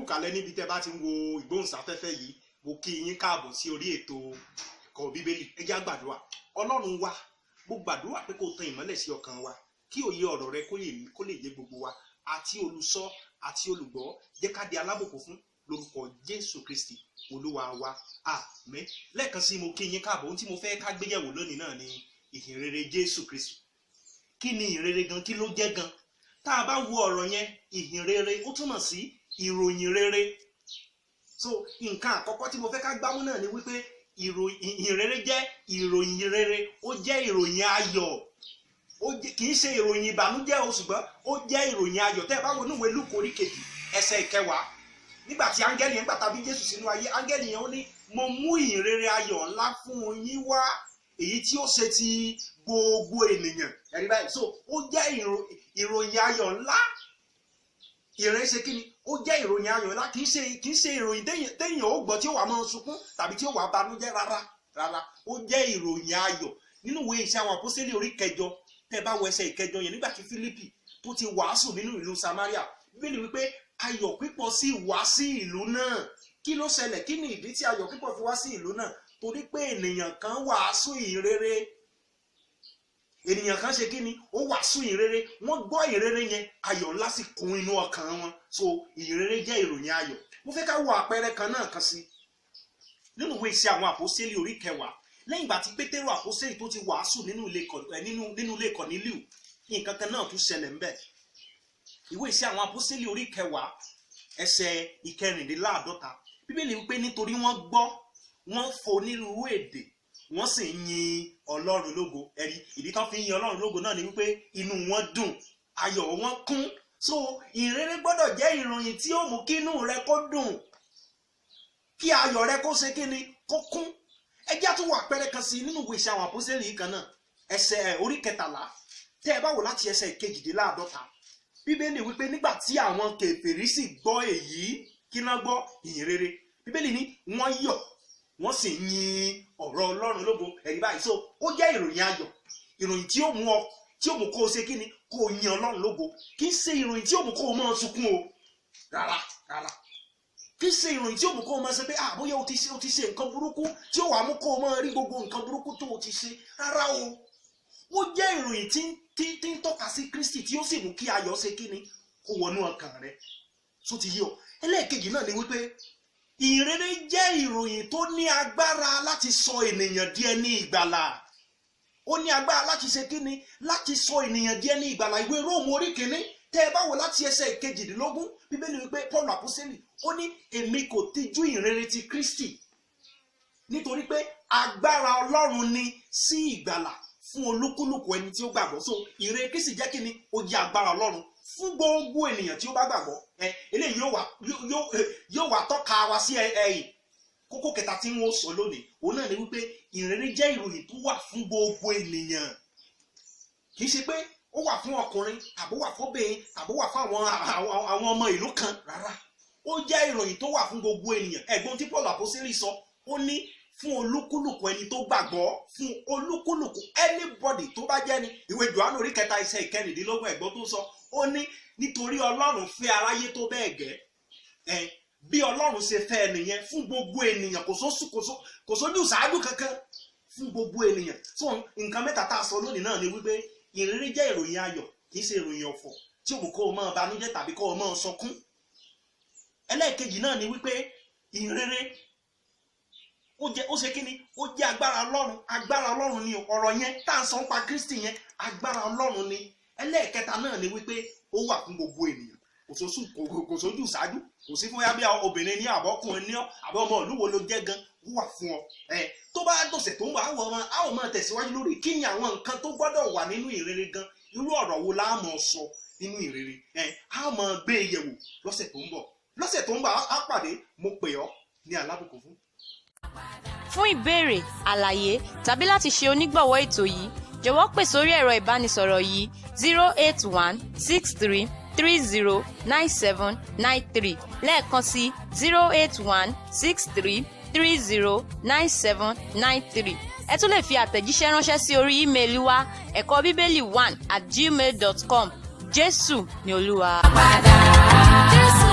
Kalẹ̀ níbi tẹ́ bá ti ń wo ìgbóhùnsáfẹ́fẹ́ yìí. Mo kí yín káàbọ̀ sí orí ètò ẹ̀kọ́ Bíbélì. Ẹ jẹ́ á gbàdúrà. Ọlọ́run wa, mo gbàdúrà pé kó tan ìmọ́lẹ̀ sí ọkàn wa, kí òye ọ̀rọ̀ rẹ kó lè yé gbogbo wa, àti olùsọ àti olùgbọ́. Jẹ́ ká di alábòkú fún lórúkọ Jésù Kristi Olúwa wa, àmín. Lẹ́ẹ̀kan sí, mo kí yín káàbọ̀. Ohun tí mo fẹ́ ká gbéyẹ̀wò lónìí náà ni ìhìnrere Jésù Kristi. Kí ni ìhìnrere gan? Kí ló jẹ́ gan? Tá a bá wo ọ̀rọ̀ yẹn, ìhìnrere, ó túmọ̀ sí ìròyìn rere. So nǹkan àkọ́kọ́ tí mo fẹ́ ká gbámú náà ni wípé ìhìnrere jẹ́ ìròyìn rere, ó jẹ́ ìròyìn ayọ̀. Kì í ṣe ìròyìn ìbànújẹ́ o, ṣùgbọ́n ó jẹ́ ìròyìn ayọ̀. Tẹ́ ẹ bá wo inú ìwé Lúùkù orí 2, ẹsẹ̀ 10, nígbà tí áńgẹ́lì yẹn gbàtà bí Jésù sínú ayé, áńgẹ́lì yẹn ó ní, "Mo mú ìhìnrere ayọ̀ ńlá fún yín wá, èyí tí ó ṣe ti gbogbo ènìyàn." Ẹ̀rí báyìí. So ó jẹ́ ìròyìn ayọ̀ ńlá. Ìrìn ṣe kí ni? Ó jẹ́ ìròyìn ayọ̀ ńlá. Kì í ṣe ìròyìn téèyàn ó gbọ́ tí ó wà máa sunkún tàbí tí ó wà banújẹ́. Rárá, rárá, ó jẹ́ ìròyìn ayọ̀. Nínú ìwé Iṣẹ́ Àwọn Àpọ́sítélì orí 8, tẹ́ bá wo ẹsẹ̀ 8 yẹn, nígbà tí Fílípì tó ti wàásù nínú ìlú Samaria, Bíbélì wípé ayọ̀ pípọ̀ sì wá sí ìlú náà. Kí ló ṣẹlẹ̀? Kí ni ìdí tí ayọ̀ pípọ̀ fi wá sí ìlú náà? Torí pé ènìyàn kan wàásù ìhìnrere. Ènìyàn kan ṣe kí ni? Ó wàásù ìhìnrere. Wọ́n gbọ́ ìhìnrere yẹn, ayọ̀ ńlá sì kún inú ọkàn wọn. So ìhìnrere jẹ́ ìròyìn ayọ̀. Mo fẹ́ ká wo àpẹẹrẹ kan náà kan sí nínú ìwé Iṣẹ́ Àwọn Àpọ́sítélì orí 10. Lẹ́yìn ìgbà tí Pétérù àpọ́sítélì tó ti wàásù nínú ilé Kọ̀nílíù, nǹkan kan náà tún ṣẹlẹ̀ ńbẹ̀. Ìwé Iṣẹ́ Àwọn Àpọ́sítélì orí 10, ẹsẹ̀ 46, Bíbélì wípé nítorí wọ́n gbọ́, wọ́n fọ onírúurú èdè, wọ́n sì ń yin Ọlọ́run lógo. Ẹ̀rí ìdí tán fi ń yin Ọlọ́run lógo náà ni wípé inú wọn dùn, ayọ̀ wọn kún. So ìrere gbọ́dọ̀ jẹ́ ìròyìn tí ó mú kí inú rẹ kó dùn, kí ayọ̀ rẹ kó ṣe kíni? Kó kún. Ẹ jẹ́ àtúwò àpẹẹrẹ kan sí nínú ìwé Iṣẹ́ Àwọn Àpọ́sítélì yìí kan náà, ẹsẹ̀ orí 13. Tẹ́ ẹ bá wò láti ẹsẹ̀ 52, Bíbélì wípé nígbà tí àwọn kèfèrí sì gbọ́ èyí, kí náà gbọ́? Ìyìn rere. Bíbélì ní wọ́n yọ̀, wọ́n sì yin ọ̀rọ̀ Ọlọ́run lógo. Ẹ̀rí báyìí. So ó jẹ́ ìròyìn ayọ̀, ìròyìn tí ó mú ọ, tí ó mú kó o ṣe kíni? Kó o yin Ọlọ́run lógo. Kì í ṣe ìròyìn tí ó mú kó o máa sunkún o. Rárá, rárá. Kì í ṣe ìròyìn tí ó mú kó o máa ṣe pé, ah, bóyá o ti ṣe nǹkan burúkú, tí ó wàá mú kó o máa rí gbogbo nǹkan burúkú tó o ti ṣe. Rárá o. Ó jẹ́ ìròyìn tí ń tọ́ka sí Kristi, tí ó sì mú kí ayọ̀ ṣe kíni? Kó wọnú ọkàn rẹ. Tó ti yé ọ? Ẹlẹ́ẹ̀kejì náà ni wípé ìrere jẹ́ ìròyìn tó ní agbára láti sọ ènìyàn di ẹni ìgbàlà. Ó ní agbára láti ṣe kíni? Láti sọ ènìyàn di ẹni ìgbàlà. Ìwé Róòmù orí 1, tẹ́ ẹ bá wò láti ẹsẹ̀ 18, Bíbélì wípé Paul àpọ́sítélì ó ní, "Èmi kò tijú ìrere ti Kristi, nítorí pé agbára Ọlọ́run ni sí ìgbàlà fún olúkúlùkù ẹni tí ó gbàgbọ́." So ìrere Kristi jẹ́ kíni? Ó jẹ́ agbára Ọlọ́run fún gbogbo ènìyàn tí ó bá gbàgbọ́. Ẹ eléyìí yóò wá tọ́ka wa sí ẹ̀yìn kókó kẹta tí wọ́n sọ lónìí. Òun náà ni wípé ìrere jẹ́ ìròyìn tó wà fún gbogbo ènìyàn. Kì í ṣe pé ó wà fún ọkùnrin tàbí ó wà fún obìnrin tàbí ó wà fún àwọn ọmọ ìlú kan. Rárá, ó jẹ́ ìròyìn tó wà fún gbogbo ènìyàn. Ẹ̀gbọ́n tí Paul àpọ́sítélì sọ, ó ní fún olúkúlùkù ẹni tó gbàgbọ́, fún olúkúlùkù, anybody tó bá jẹ́ ni. Ìwé Jòhánù orí 3, ẹsẹ̀ 16, ẹ̀gbọ́n tó sọ, ó ní nítorí Ọlọ́run fẹ́ aráyé tó bẹ́ẹ̀ gẹ́. Ẹ bí Ọlọ́run ṣe fẹ́ nìyẹn, fún gbogbo ènìyàn. Kò sójú ṣáájú kankan, fún gbogbo ènìyàn. So nǹkan mẹ́ta tá a sọ lónìí náà ni wípé ìrírí jẹ́ ìròyìn ayọ̀, kì í ṣe ìròyìn ọ̀fọ̀ tí òun kó o máa banújẹ́ tàbí kó o máa sọkún. Ẹlẹ́ẹ̀kejì náà ni wípé ìrere ó jẹ́, ó ṣe kíni? Ó jẹ́ agbára Ọlọ́run. Agbára Ọlọ́run ni ọ̀rọ̀ yẹn tá à ń sọ nípa Kristi yẹn, agbára Ọlọ́run ni. Ẹlẹ́ẹ̀kẹta náà ni wípé ó wà fún gbogbo ènìyàn. Kò sójú ṣáájú, kò sí fún yábíà obìnrin ní àbọ̀kùnrin ní àbọ̀ ọmọ ìlú wo ló jẹ́ gan, ó wà fún ọ. Ẹ tó bá dọ̀sẹ̀ tó ń bọ̀, àwọn ọmọ a ó máa tẹ̀síwájú lórí kí ni àwọn nǹkan tó gbọ́dọ̀ wà nínú ìrere gan, irú ọ̀rọ̀ wo la máa sọ nínú ìrere. Ẹ a máa gbé e yẹ̀wò lọ́sẹ̀ tó ń bọ̀. Lọ́sẹ̀ tó ń bọ̀, á pàdé. Mo pè ọ́ ní alábùkún fún. Fún ìbéèrè, àlàyé tàbí láti ṣe onígbọ̀wọ́ ètò yìí, jọ̀wọ́ pè sórí ẹ̀rọ ìbánisọ̀rọ̀ yìí: 08163309793. Lẹ́ẹ̀kan sí, 08163309793. Ẹ tún lè fi àtẹ̀jíṣẹ́ ránṣẹ́ sí orí ímeèlì wa, ẹ̀kọ́ bíbélì1@gmail.com. Jésù ni Olúwa. Padà. Jésù.